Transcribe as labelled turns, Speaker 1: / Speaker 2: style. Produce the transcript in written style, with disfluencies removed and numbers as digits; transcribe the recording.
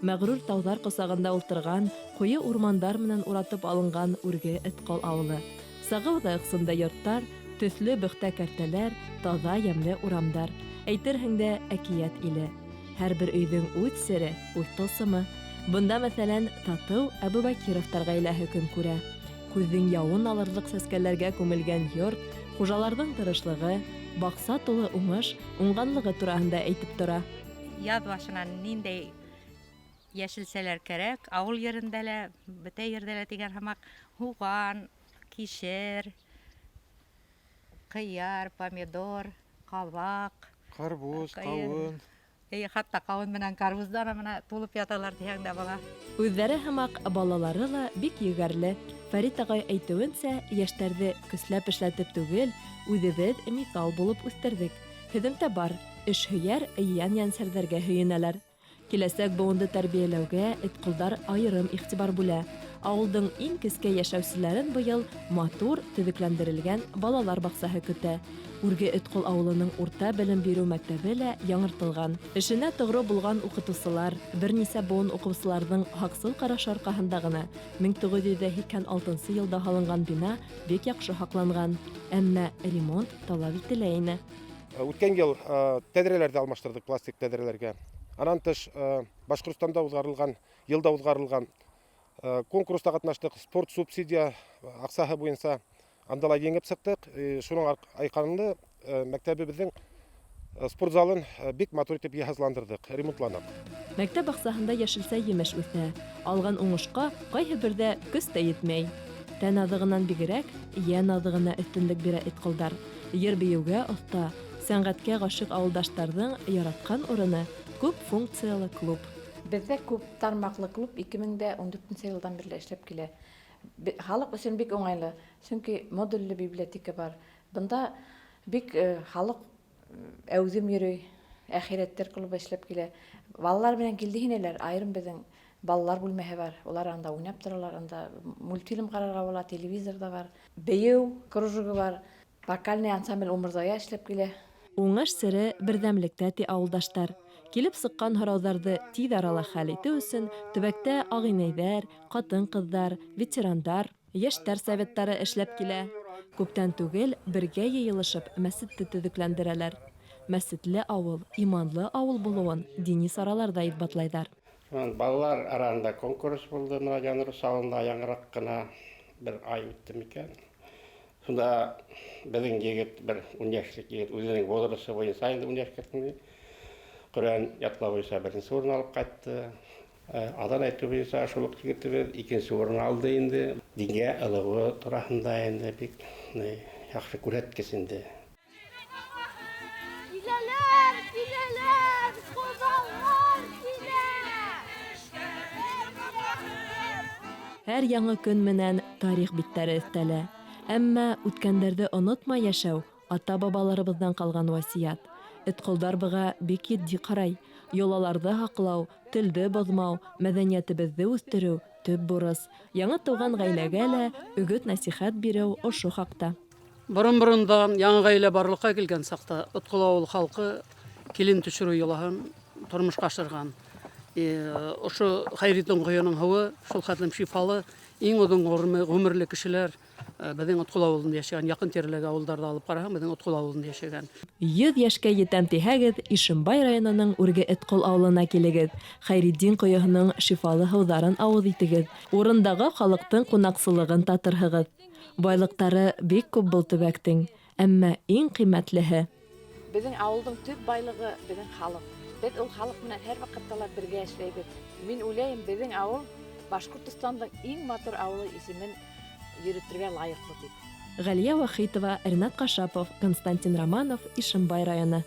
Speaker 1: Мәғрур тауҙар ҡосағында ултырған, ҡуйы урмандар менән уратып алынған Үрге Этҡол ауылы. Сағыу ҙа ыҡсында йорттар, төҫлө бөхтә кәртәләр, таҙа йәмле урамдар. Әйтерһең дә, әкиәт иле. Һәр бер өйҙөң үҙ сере, үҙ тылсымы. Бында, мәҫәлән, татыу Әбүбәкировтар ғаиләһе көн күрә. Күҙҙең яуын алырлыҡ сәскәләргә күмелгән йорт, хужаларҙың тырышлығы, баҡса тулы уңыш, уңғанлығы тураһында әйтеп тора.
Speaker 2: Яҙ башынан ниндәй йәшелсәләр кәрәк, ауыл ерендә лә, бөтә ерҙә лә тигән һымаҡ, һуған, кишер, ҡыяр, помидор, ҡабаҡ,
Speaker 3: Ҡарбуз, ҡауын.
Speaker 2: Эйе, хатта ҡауын менән карбуздар мына тулып яталар тиһәң дә була.
Speaker 1: Үҙҙәре һымаҡ балалары ла бик егәрле. Фәрит ағай әйтеүенсә, йәштәрҙе көсләп эшләтеп түгел, үҙебеҙ миҫал булып үҫтерҙек. Һөҙөмтә бар, эшһөйәр йән-йәнсәрҙәргә һөйөнәләр. Киләсәк быуынды тәрбиәләүгә этҡолдар айырым иғтибар бүлә. Ауылдың иң кескәй йәшәүселәрен быйыл матур төҙөкләндерелгән балалар баҡсаһы көтә. Үрге Этҡол ауылының урта белем биреү мәктәбе лә яңыртылған. Эшенә тоғро булған уҡытыусылар, бер нисә быуын уҡыусыларҙың һаҡсыл ҡарашы арҡаһында ғына 1986 йылда һалынған бина бик яҡшы һаҡланған. Әммә ремонт талап ителә ине.
Speaker 3: Үткән йыл тәҙрәләрҙе алмаштырҙыҡ пластик тәҙрәләргә. Анан тыш Башҡортостанда уҙғарылған, йылда уҙғарылған конкурста ҡатнаштыҡ, спорт субсидия аҡсаһы буйынса анда ла еңеп сыҡтыҡ. Шуның айҡанында мәктәбебеҙҙең спорт залын бик матур итеп йыһазландырҙыҡ, ремонтланыҡ.
Speaker 1: Мәктәп баҡсаһында йәшелсә емеш үҫә. Алған уңышҡа ҡайһы берҙә көс тә етмәй. Тән аҙығынан бигерәк, йән аҙығына өҫтөнлөк бирә этҡолдар. Йыр-бейеүгә оҫта, сәнғәткә ғашиҡ ауылдаштарҙың яратҡан урыны күп функциялы клуб.
Speaker 4: Беҙҙә күп тармаҡлы клуб 2014 йылдан бирле эшләп килә. Халыҡ өсөн бик уңайлы, сөнки модулле библиотека бар. Бында бик халыҡ әүҙем йөрөй, әхирәттәр клубы эшләп килә. Балалар менән килде һинәләр, айырым беҙҙең балалар бүлмәһе бар. Улар анда уйнап торалар, анда мультфильм ҡарарға була, телевизор ҙа бар. Бейеү кружогы бар, вокальный ансамбль Умырзая эшләп килә.
Speaker 1: Уңыш сере берҙәмлектә, ти ауылдаштар. Килеп сыҡҡан һорауҙарҙы тиҙ арала хәл итеү өсөн төбәктә ағинәйҙәр, ҡатын-ҡыҙҙар, ветерандар, йәштәр советтары эшләп килә. Күптән түгел бергә йыйылышып мәсетте төҙөкләндерәләр. Мәсетле ауыл, иманлы ауыл булыуын дини сараларҙа иҫбатлайҙар.
Speaker 5: Шунан балалар араһында конкурс булды, мына Янрус ауылында яңыраҡ ҡына бер ай үтте микән. Шунда беҙҙең егет, бер ун йәшлек егет, үҙенең возрасты буйынса инде ун йәшкә тиң, Ҡөрьән ятлау буйынса беренсе урын алып ҡайтты. Аҙан әйтеү буйынса шул уҡ егетебеҙ икенсе урын алды инде. Дингә ылығыуы тураһында инде бик яҡшы күрһәткес инде.
Speaker 6: Киләләр, киләләр, ҡоҙалар килә!
Speaker 1: Һәр яңы көн менән тарих биттәре өҫтәлә. Әммә үткәндәрҙе онотмай йәшәү ата-бабаларыбыҙҙан ҡалған васият. Этҡолдар быға бик етди ҡарай. Йолаларҙы һаҡлау, телде боҙмау, мәҙәниәтебеҙҙе үҫтереү төп бурыс. Яңы тыуған ғаиләгә лә өгөт-нәсихәт биреү ошо хаҡта.
Speaker 7: Борон-борондан яңы ғаилә барлыҡҡа килгән саҡта Этҡол ауыл халҡы килен төшөрөү йолаһын тормошҡа ашырған. Ошо Хәйретдин ҡойоноң һыуы шул хәтлем шифалы, иң оҙон ғүмерле кешеләр беҙҙең Этҡол ауылында йәшәгән, яҡын тирәләге ауылдарҙы алып ҡараһаң, беҙҙең Этҡол ауылында йәшәгән.
Speaker 1: 100 йәшкә етәм тиһәгеҙ, Ишембай районының Үрге Этҡол ауылына килегеҙ. Хәйретдин ҡойоһоноң шифалы һыуҙарын ауыҙ итегеҙ. Урындағы халыҡтың ҡунаҡсылығын татырһығыҙ. Байлыҡтары бик күп был төбәктең, әммә иң ҡиммәтлеһе.
Speaker 4: Беҙҙең ауылдың төп байлығы беҙҙең халыҡ. Беҙ ул халыҡ менән һәр ваҡытта ла бергә эшләйбеҙ. Мин уйлайым, беҙҙең ауыл Башҡортостандың иң матур ауылы исемен йөрөтөргә лайыҡлы тип.
Speaker 1: Ғәлиә Вахитова, Ринат Ҡашапов, Константин Романов, Ишембай районы.